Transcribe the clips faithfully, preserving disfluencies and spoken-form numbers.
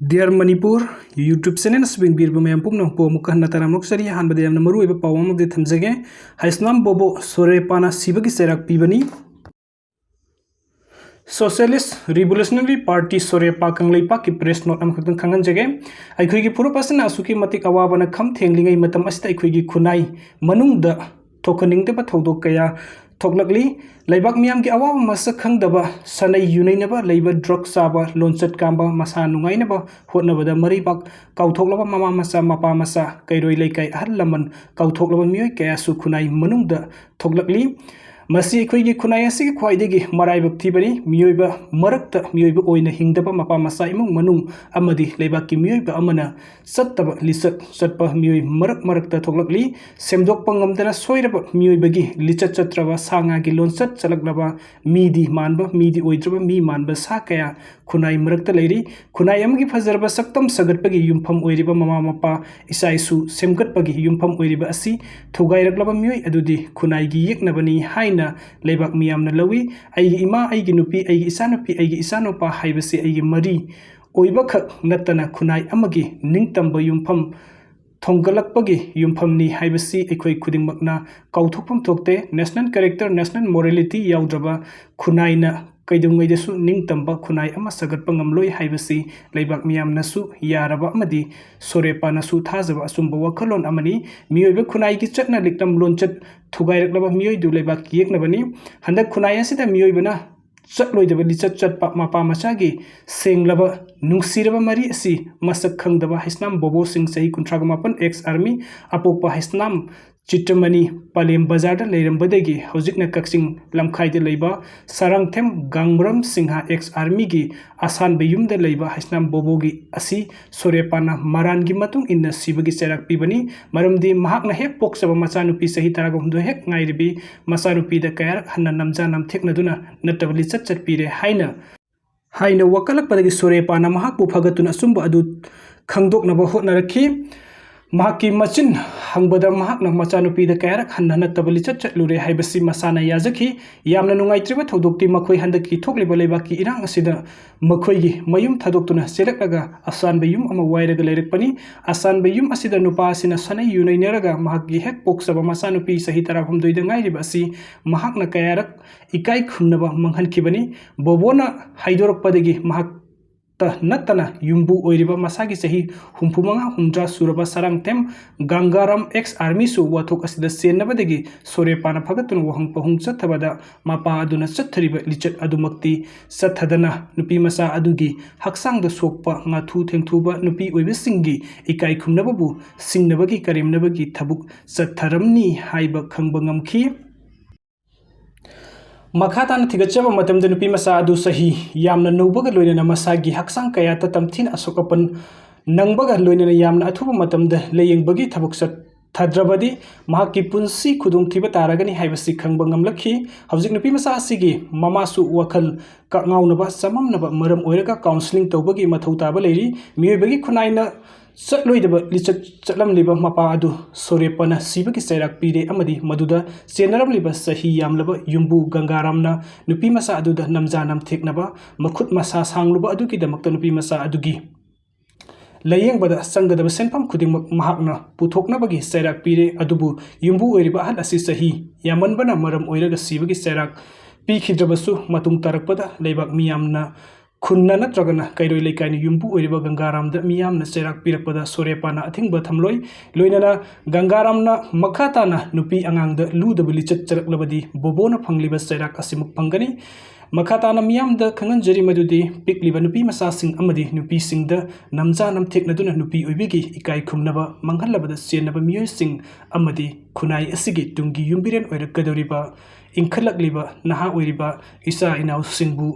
Dear Manipur YouTube channel ꯑꯁꯤ ꯌꯦꯡꯕꯤꯔꯤꯕ ꯃꯌꯥꯝ ꯄꯨꯝꯅꯃꯛꯄꯨ ꯑꯃꯨꯛꯀ ꯍꯟꯅ ꯇꯔꯥꯝꯅ ꯑꯣꯛꯆꯔꯤ꯫ ꯑꯍꯥꯟꯕꯗ ꯌꯥꯝꯅ ꯃꯔꯨꯑꯣꯏꯕ ꯄꯥꯎ ꯑꯃꯗꯤ ꯊꯝꯖꯒꯦ꯫ ꯍꯩꯁꯅꯥꯝ ꯕꯣꯕꯣ ꯁꯣꯔꯦꯄꯥꯅ ꯁꯤꯕꯒꯤ ꯆꯩꯔꯥꯛ ꯄꯤꯕꯅꯤ꯫ Socialist Revolutionary Party ꯁꯣꯔꯦꯄꯥ ꯀꯪꯂꯩꯄꯥꯛꯀꯤ press note ꯑꯃꯈꯛꯇꯪ ꯈꯪꯍꯟꯖꯒꯦ꯫ ꯑꯩꯈꯣꯏꯒꯤ ꯐꯨꯔꯨꯞ ꯑꯁꯤꯅ ꯑꯁꯨꯛꯀꯤ ꯃꯇꯤꯛ ꯑꯋꯥꯕꯅ ꯈꯝ ꯊꯦꯡꯂꯤꯉꯩ ꯃꯇꯝ ꯑꯁꯤꯗ ꯑꯩꯈꯣꯏꯒꯤ ꯈꯨꯟꯅꯥꯏ ꯃꯅꯨꯡꯗ ꯊꯣꯛꯍꯟꯅꯤꯡꯗꯕ ꯊꯧꯗꯣꯛ ꯀꯌꯥ ꯊꯣꯛꯂꯛꯂꯤ꯫ ꯂꯩꯕꯥꯛ ꯃꯤꯌꯥꯝꯒꯤ ꯑꯋꯥꯕ ꯃꯁꯛ ꯈꯪꯗꯕ, ꯁꯥꯅꯩ ꯌꯨꯅꯩꯅꯕ, ꯂꯩꯕ drug ꯆꯥꯕ, ꯂꯣꯟꯆꯠ ꯀꯥꯝꯕ, ꯃꯁꯥ ꯅꯨꯡꯉꯥꯏꯅꯕ ꯍꯣꯠꯅꯕꯗ ꯃꯔꯩꯕꯥꯛ ꯀꯥꯎꯊꯣꯛꯂꯕ ꯃꯃꯥ ꯃꯆꯥ, ꯃꯄꯥ ꯃꯆꯥ, ꯀꯩꯔꯣꯏ ꯂꯩꯀꯥꯏ ꯑꯍꯜ ꯂꯃꯟ ꯀꯥꯎꯊꯣꯛꯂꯕ ꯃꯤꯑꯣꯏ ꯀꯌꯥꯁꯨ ꯈꯨꯟꯅꯥꯏ ꯃꯅꯨꯡꯗ ꯊꯣꯛꯂꯛꯂꯤ꯫ ꯃꯁꯤ ꯑꯩꯈꯣꯏꯒꯤ ꯈꯨꯟꯅꯥꯏ ꯑꯁꯤꯒꯤ ꯈ꯭ꯋꯥꯏꯗꯒꯤ ꯃꯔꯥꯏꯕꯛ ꯊꯤꯕꯅꯤ꯫ ꯃꯤꯑꯣꯏꯕ ꯃꯔꯛꯇ ꯃꯤꯑꯣꯏꯕ ꯑꯣꯏꯅ ꯍꯤꯡꯗꯕ ꯃꯄꯥ ꯃꯆꯥ ꯏꯃꯨꯡ ꯃꯅꯨꯡ ꯑꯃꯗꯤ ꯂꯩꯕꯥꯛꯀꯤ ꯃꯤꯑꯣꯏꯕ ꯑꯃꯅ ꯆꯠꯇꯕ ꯂꯤꯆꯠ ꯆꯠꯄ ꯃꯤꯑꯣꯏ ꯃꯔꯛ ꯃꯔꯛꯇ ꯊꯣꯛꯂꯛꯂꯤ꯫ ꯁꯦꯝꯗꯣꯛꯄ ꯉꯝꯗꯅ ꯁꯣꯏꯔꯕ ꯃꯤꯑꯣꯏꯕꯒꯤ ꯂꯤꯆꯠ ꯆꯠꯇ꯭ꯔꯕ ꯁꯥ ꯉꯥꯒꯤ ꯂꯣꯟꯆꯠ ꯆꯠꯂꯛꯂꯕ ꯃꯤꯗꯤ ꯃꯥꯟꯕ ꯃꯤꯗꯤ ꯑꯣꯏꯗ꯭ꯔꯕ ꯃꯤ ꯃꯥꯟꯕ ꯁꯥ ꯀꯌꯥ ꯈꯨꯟꯅꯥꯏ ꯃꯔꯛꯇ ꯂꯩꯔꯤ꯫ ꯈꯨꯟꯅꯥꯏ ꯑꯃꯒꯤ ꯐꯖꯔꯕ ꯁꯛꯇꯝ ꯁꯥꯒꯠꯄꯒꯤ ꯌꯨꯝꯐꯝ ꯑꯣꯏꯔꯤꯕ ꯃꯃꯥ ꯃꯄꯥ ꯏꯆꯥ ꯏꯁꯨ ꯁꯦꯝꯒꯠꯄꯒꯤ ꯌꯨꯝꯐꯝ ꯑꯣꯏꯔꯤꯕ ꯑꯁꯤ ꯊꯨꯒꯥꯏꯔꯛꯂꯕ ꯃꯤꯑꯣꯏ ꯑꯗꯨꯗꯤ ꯈꯨꯟꯅꯥꯏꯒꯤ ꯌꯦꯛꯅꯕꯅꯤ ꯍꯥꯏꯅ ꯂꯩꯕꯥꯛ ꯃꯤꯌꯥꯝꯅ ꯂꯧꯏ꯫ ꯑꯩꯒꯤ ꯏꯃꯥ, ꯑꯩꯒꯤ ꯅꯨꯄꯤ, ꯑꯩꯒꯤ ꯏꯆꯥꯅꯨꯄꯤ, ꯑꯩꯒꯤ ꯏꯆꯥꯅꯨꯄꯥ ꯍꯥꯏꯕꯁꯤ ꯑꯩꯒꯤ ꯃꯔꯤ ꯑꯣꯏꯕꯈꯛ ꯅꯠꯇꯅ ꯈꯨꯟꯅꯥꯏ ꯑꯃꯒꯤ ꯅꯤꯡꯇꯝꯕ ꯌꯨꯝꯐꯝ ꯊꯣꯡꯒꯠꯂꯛꯄꯒꯤ ꯌꯨꯝꯐꯝꯅꯤ ꯍꯥꯏꯕꯁꯤ ꯑꯩꯈꯣꯏ ꯈꯨꯗꯤꯡꯃꯛꯅ ꯀꯥꯎꯊꯣꯛꯐꯝ ꯊꯣꯛꯇꯦ꯫ National character, national morality ꯌꯥꯎꯗ꯭ꯔꯕ ꯈꯨꯟꯅꯥꯏꯅ ꯀꯩꯗꯧꯉꯩꯗꯁꯨ ꯅꯤꯡꯇꯝꯕ ꯈꯨꯟꯅꯥꯏ ꯑꯃ ꯁꯥꯒꯠꯄ ꯉꯝꯂꯣꯏ ꯍꯥꯏꯕꯁꯤ ꯂꯩꯕꯥꯛ ꯃꯤꯌꯥꯝꯅꯁꯨ ꯌꯥꯔꯕ ꯑꯃꯗꯤ ꯁꯣꯔꯦꯄꯥꯅꯁꯨ ꯊꯥꯖꯕ ꯑꯆꯨꯝꯕ ꯋꯥꯈꯜꯂꯣꯟ ꯑꯃꯅꯤ꯫ ꯃꯤꯑꯣꯏꯕ ꯈꯨꯟꯅꯥꯏꯒꯤ ꯆꯠꯅ ꯂꯤꯛꯂꯝ ꯂꯣꯟꯆꯠ ꯊꯨꯒꯥꯏꯔꯛꯂꯕ ꯃꯤꯑꯣꯏꯗꯨ ꯂꯩꯕꯥꯛꯀꯤ ꯌꯦꯛꯅꯕꯅꯤ꯫ ꯍꯟꯗꯛ ꯈꯨꯟꯅꯥꯏ ꯑꯁꯤꯗ ꯃꯤꯑꯣꯏꯕꯅ ꯆꯠꯂꯣꯏꯗꯕ ꯂꯤꯆꯠ ꯆꯠꯄ ꯃꯄꯥ ꯃꯆꯥꯒꯤ ꯁꯦꯡꯂꯕ ꯅꯨꯡꯁꯤꯔꯕ ꯃꯔꯤ ꯑꯁꯤ ꯃꯁꯛ ꯈꯪꯗꯕ ꯍꯩꯁꯅꯥꯝ ꯕꯣꯕꯣꯁꯤꯡ ꯆꯍꯤ ꯀꯨꯟꯊ꯭ꯔꯥꯒ ꯃꯥꯄꯟ ex army ꯑꯄꯣꯛꯄ ꯍꯩꯁꯅꯥꯝ ꯆꯤꯇ꯭ꯔꯃꯅꯤ ꯄꯂꯦꯝ ꯕꯖꯥꯔꯗ ꯂꯩꯔꯝꯕꯗꯒꯤ ꯍꯧꯖꯤꯛꯅ ꯀꯛꯆꯤꯡ ꯂꯝꯈꯥꯏꯗ ꯂꯩꯕ ꯁꯥꯔꯥꯡꯊꯦꯝ ꯒꯥꯡꯃꯔꯝ ꯁꯤꯡꯍ ex armyꯒꯤ ꯑꯁꯥꯟꯕ ꯌꯨꯝꯗ ꯂꯩꯕ ꯍꯩꯁꯅꯥꯝ ꯕꯣꯕꯣꯒꯤ ꯑꯁꯤ ꯁꯣꯔꯦꯄꯥꯅ ꯃꯔꯥꯟꯒꯤ ꯃꯇꯨꯡ ꯏꯟꯅ ꯁꯤꯕꯒꯤ ꯆꯩꯔꯥꯛ ꯄꯤꯕꯅꯤ꯫ ꯃꯔꯝꯗꯤ ꯃꯍꯥꯛꯅ ꯍꯦꯛ ꯄꯣꯛꯆꯕ ꯃꯆꯥꯅꯨꯄꯤ ꯆꯍꯤ ꯇꯔꯥꯒ ꯍꯨꯝꯗꯣꯏ ꯍꯦꯛ ꯉꯥꯏꯔꯤꯕꯤ ꯃꯆꯥꯅꯨꯄꯤꯗ ꯀꯌꯥꯔꯛ ꯍꯟꯅ ꯅꯝꯖꯥ ꯅꯝꯊꯦꯛꯅꯗꯨꯅ ꯅꯠꯇꯕ ꯂꯤꯆꯠ ꯆꯠꯄꯤꯔꯦ ꯍꯥꯏꯅ ꯍꯥꯏꯅ ꯋꯥꯀꯠꯂꯛꯄꯗꯒꯤ ꯁꯣꯔꯦꯄꯥꯅ ꯃꯍꯥꯛꯄꯨ ꯐꯒꯠꯇꯨꯅ ꯑꯆꯨꯝꯕ ꯑꯗꯨ ꯈꯪꯗꯣꯛꯅꯕ ꯍꯣꯠꯅꯔꯛꯈꯤ꯫ ꯃꯍꯥꯛꯀꯤ ꯃꯆꯤꯟ ꯍꯪꯕꯗ ꯃꯍꯥꯛꯅ ꯃꯆꯥꯅꯨꯄꯤꯗ ꯀꯌꯥꯔꯛ ꯍꯟꯅ ꯅꯠꯇꯕ ꯂꯤꯆꯠ ꯆꯠꯂꯨꯔꯦ ꯍꯥꯏꯕꯁꯤ ꯃꯁꯥꯅ ꯌꯥꯖꯈꯤ꯫ ꯌꯥꯝꯅ ꯅꯨꯡꯉꯥꯏꯇ꯭ꯔꯤꯕ ꯊꯧꯗꯣꯛꯇꯤ ꯃꯈꯣꯏ ꯍꯟꯗꯛꯀꯤ ꯊꯣꯛꯂꯤꯕ ꯂꯩꯕꯥꯛꯀꯤ ꯏꯔꯥꯡ ꯑꯁꯤꯗ ꯃꯈꯣꯏꯒꯤ ꯃꯌꯨꯝ ꯊꯥꯗꯣꯛꯇꯨꯅ ꯆꯦꯜꯂꯛꯂꯒ ꯑꯁꯥꯟꯕ ꯌꯨꯝ ꯑꯃ ꯋꯥꯏꯔꯒ ꯂꯩꯔꯛꯄꯅꯤ꯫ ꯑꯁꯥꯟꯕ ꯌꯨꯝ ꯑꯁꯤꯗ ꯅꯨꯄꯥ ꯑꯁꯤꯅ ꯁꯥꯅꯩ ꯌꯨꯅꯩꯅꯔꯒ ꯃꯍꯥꯛꯀꯤ ꯍꯦꯛ ꯄꯣꯛꯆꯕ ꯃꯆꯥꯅꯨꯄꯤ ꯆꯍꯤ ꯇꯔꯥꯍꯨꯝꯗꯣꯏꯗ ꯉꯥꯏꯔꯤꯕ ꯑꯁꯤ ꯃꯍꯥꯛꯅ ꯀꯌꯥꯔꯛ ꯏꯀꯥꯏ ꯈꯨꯝꯅꯕ ꯃꯥꯡꯍꯟꯈꯤꯕꯅꯤ꯫ ꯕꯣꯕꯣꯅ ꯍꯥꯏꯗꯣꯔꯛꯄꯗꯒꯤ ꯃꯍꯥꯛ ꯇ ꯅꯠꯇꯅ ꯌꯨꯝꯕꯨ ꯑꯣꯏꯔꯤꯕ ꯃꯁꯥꯒꯤ ꯆꯍꯤ ꯍꯨꯝꯐꯨ ꯃꯉꯥ ꯍꯨꯝꯗ꯭ꯔꯥ ꯁꯨꯔꯕ ꯁꯔꯥꯡꯊꯦꯝ ꯒꯪꯒꯥꯔꯥꯝ ꯑꯦꯛꯁ ꯑꯥꯔꯃꯤꯁꯨ ꯋꯥꯊꯣꯛ ꯑꯁꯤꯗ ꯆꯦꯟꯅꯕꯗꯒꯤ ꯁꯣꯔꯦꯄꯥꯅ ꯐꯒꯠꯇꯨꯅ ꯋꯥꯍꯪ ꯄꯥꯎꯍꯨꯝ ꯆꯠꯊꯕꯗ ꯃꯄꯥ ꯑꯗꯨꯅ ꯆꯠꯊꯔꯤꯕ ꯂꯤꯆꯠ ꯑꯗꯨꯃꯛꯇꯤ ꯆꯠꯊꯗꯅ ꯅꯨꯄꯤ ꯃꯆꯥ ꯑꯗꯨꯒꯤ ꯍꯛꯆꯥꯡꯗ ꯁꯣꯛꯄ ꯉꯥꯊꯨ ꯊꯦꯡꯊꯨꯕ ꯅꯨꯄꯤ ꯑꯣꯏꯕꯁꯤꯡꯒꯤ ꯏꯀꯥꯏ ꯈꯨꯝꯅꯕꯕꯨ ꯁꯤꯡꯅꯕꯒꯤ ꯀꯔꯦꯝꯅꯕꯒꯤ ꯊꯕꯛ ꯆꯠꯊꯔꯝꯅꯤ ꯍꯥꯏꯕ ꯈꯪꯕ ꯉꯝꯈꯤ꯫ ꯃꯈꯥ ꯇꯥꯅ ꯊꯤꯒꯠꯆꯕ ꯃꯇꯝꯗ ꯅꯨꯄꯤ ꯃꯆꯥ ꯑꯗꯨ ꯆꯍꯤ ꯌꯥꯝꯅ ꯅꯧꯕꯒ ꯂꯣꯏꯅꯅ ꯃꯁꯥꯒꯤ ꯍꯛꯆꯥꯡ ꯀꯌꯥꯠꯇ ꯇꯝꯊꯤꯅ ꯑꯁꯣꯛ ꯑꯄꯟ ꯅꯪꯕꯒ ꯂꯣꯏꯅꯅ ꯌꯥꯝꯅ ꯑꯊꯨꯕ ꯃꯇꯝꯗ ꯂꯥꯌꯦꯡꯕꯒꯤ ꯊꯕꯛ ꯆꯠꯊꯗ꯭ꯔꯕꯗꯤ ꯃꯍꯥꯛꯀꯤ ꯄꯨꯟꯁꯤ ꯈꯨꯗꯣꯡꯊꯤꯕ ꯇꯥꯔꯒꯅꯤ ꯍꯥꯏꯕꯁꯤ ꯈꯪꯕ ꯉꯝꯂꯛꯈꯤ꯫ ꯍꯧꯖꯤꯛ ꯅꯨꯄꯤ ꯃꯆꯥ ꯑꯁꯤꯒꯤ ꯃꯃꯥꯁꯨ ꯋꯥꯈꯜ ꯀꯛꯉꯥꯎꯅꯕ ꯆꯃꯝꯅꯕ ꯃꯔꯝ ꯑꯣꯏꯔꯒ counselling ꯇꯧꯕꯒꯤ ꯃꯊꯧ ꯇꯥꯕ ꯂꯩꯔꯤ꯫ ꯃꯤꯑꯣꯏꯕꯒꯤ ꯈꯨꯟꯅꯥꯏꯅ ꯆꯠꯂꯣꯏꯗꯕ ꯂꯤꯆꯠ ꯆꯠꯂꯝꯂꯤꯕ ꯃꯄꯥ ꯑꯗꯨ ꯁꯣꯔꯦꯞꯄꯅ ꯁꯤꯕꯒꯤ ꯆꯩꯔꯥꯛ ꯄꯤꯔꯦ ꯑꯃꯗꯤ ꯃꯗꯨꯗ ꯆꯦꯟꯅꯔꯝꯂꯤꯕ ꯆꯍꯤ ꯌꯥꯝꯂꯕ ꯌꯨꯝꯕꯨ ꯒꯪꯒꯥꯔꯥꯝꯅ ꯅꯨꯄꯤ ꯃꯆꯥ ꯑꯗꯨꯗ ꯅꯝꯖꯥ ꯅꯝꯊꯦꯛꯅꯕ ꯃꯈꯨꯠ ꯃꯁꯥ ꯁꯥꯡꯂꯨꯕ ꯑꯗꯨꯒꯤꯗꯃꯛꯇ ꯅꯨꯄꯤ ꯃꯆꯥ ꯑꯗꯨꯒꯤ ꯂꯥꯌꯦꯡꯕꯗ ꯆꯪꯒꯗꯕ ꯁꯦꯟꯐꯝ ꯈꯨꯗꯤꯡꯃꯛ ꯃꯍꯥꯛꯅ ꯄꯨꯊꯣꯛꯅꯕꯒꯤ ꯆꯩꯔꯥꯛ ꯄꯤꯔꯦ꯫ ꯑꯗꯨꯕꯨ ꯌꯨꯝꯕꯨ ꯑꯣꯏꯔꯤꯕ ꯑꯍꯜ ꯑꯁꯤ ꯆꯍꯤ ꯌꯥꯝꯃꯟꯕꯅ ꯃꯔꯝ ꯑꯣꯏꯔꯒ ꯁꯤꯕꯒꯤ ꯆꯩꯔꯥꯛ ꯄꯤꯈꯤꯗ꯭ꯔꯕꯁꯨ, ꯃꯇꯨꯡ ꯇꯥꯔꯛꯄꯗ ꯂꯩꯕꯥꯛ ꯃꯤꯌꯥꯝꯅ ꯈꯨꯟꯅ ꯅꯠꯇ꯭ꯔꯒꯅ ꯀꯩꯔꯣꯏ ꯂꯩꯀꯥꯏꯅ ꯌꯨꯝꯕꯨ ꯑꯣꯏꯔꯤꯕ ꯒꯪꯒꯥꯔꯥꯝꯗ ꯃꯤꯌꯥꯝꯅ ꯆꯩꯔꯥꯛ ꯄꯤꯔꯛꯄꯗ ꯁꯣꯔꯦꯄꯥꯅ ꯑꯊꯤꯡꯕ ꯊꯝꯂꯣꯏ꯫ ꯂꯣꯏꯅꯅ ꯒꯪꯒꯥꯔꯥꯝꯅ ꯃꯈꯥ ꯇꯥꯅ ꯅꯨꯄꯤ ꯑꯉꯥꯡꯗ ꯂꯨꯗꯕ ꯂꯤꯆꯠ ꯆꯠꯂꯛꯂꯕꯗꯤ ꯕꯣꯕꯣꯅ ꯐꯪꯂꯤꯕ ꯆꯩꯔꯥꯛ ꯑꯁꯤꯃꯛ ꯐꯪꯒꯅꯤ꯫ ꯃꯈꯥ ꯇꯥꯅ ꯃꯤꯌꯥꯝꯗ ꯈꯪꯍꯟꯖꯔꯤ ꯃꯗꯨꯗꯤ ꯄꯤꯛꯂꯤꯕ ꯅꯨꯄꯤ ꯃꯆꯥꯁꯤꯡ ꯑꯃꯗꯤ ꯅꯨꯄꯤꯁꯤꯡꯗ ꯅꯝꯖꯥ ꯅꯝꯊꯦꯛꯅꯗꯨꯅ ꯅꯨꯄꯤ ꯑꯣꯏꯕꯤꯒꯤ ꯏꯀꯥꯏ ꯈꯨꯝꯅꯕ ꯃꯥꯡꯍꯜꯂꯕꯗ ꯆꯦꯟꯅꯕ ꯃꯤꯑꯣꯏꯁꯤꯡ ꯑꯃꯗꯤ ꯈꯨꯟꯅꯥꯏ ꯑꯁꯤꯒꯤ ꯇꯨꯡꯒꯤ ꯌꯨꯝꯕꯤꯔꯦꯟ ꯑꯣꯏꯔꯛꯀꯗꯧꯔꯤꯕ ꯏꯟꯈꯠꯂꯛꯂꯤꯕ ꯅꯍꯥ ꯑꯣꯏꯔꯤꯕ ꯏꯆꯥ ꯏꯅꯥꯎꯁꯤꯡꯕꯨ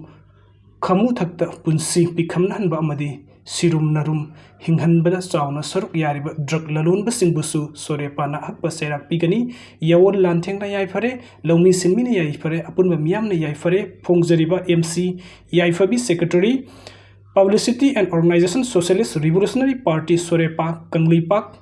ꯈꯃꯨ ꯊꯛꯇ ꯄꯨꯟꯁꯤ ꯄꯤꯈꯝꯅꯍꯟꯕ ꯑꯃꯗꯤ ꯁꯤꯔꯨꯝ ꯅꯔꯨꯝ ꯍꯤꯡꯍꯟꯕꯗ ꯆꯥꯎꯅ ꯁꯔꯨꯛ ꯌꯥꯔꯤꯕ drug ꯂꯂꯣꯟꯕꯁꯤꯡꯕꯨꯁꯨ ꯁꯣꯔꯦꯄꯥꯅ ꯑꯍꯛꯄ ꯆꯩꯔꯥꯛ ꯄꯤꯒꯅꯤ꯫ ꯌꯥꯑꯣꯟ ꯂꯥꯟꯊꯦꯡꯅ ꯌꯥꯏꯐꯔꯦ, ꯂꯧꯃꯤ ꯁꯤꯟꯃꯤꯅ ꯌꯥꯏꯐꯔꯦ, ꯑꯄꯨꯟꯕ ꯃꯤꯌꯥꯝꯅ ꯌꯥꯏꯐꯔꯦ꯫ ꯐꯣꯡꯖꯔꯤꯕ M C Yaiphabi, secretary, Publicity and Organisation, Socialist Revolutionary Party, ꯁꯣꯔꯦꯄꯥ, Kangleipak.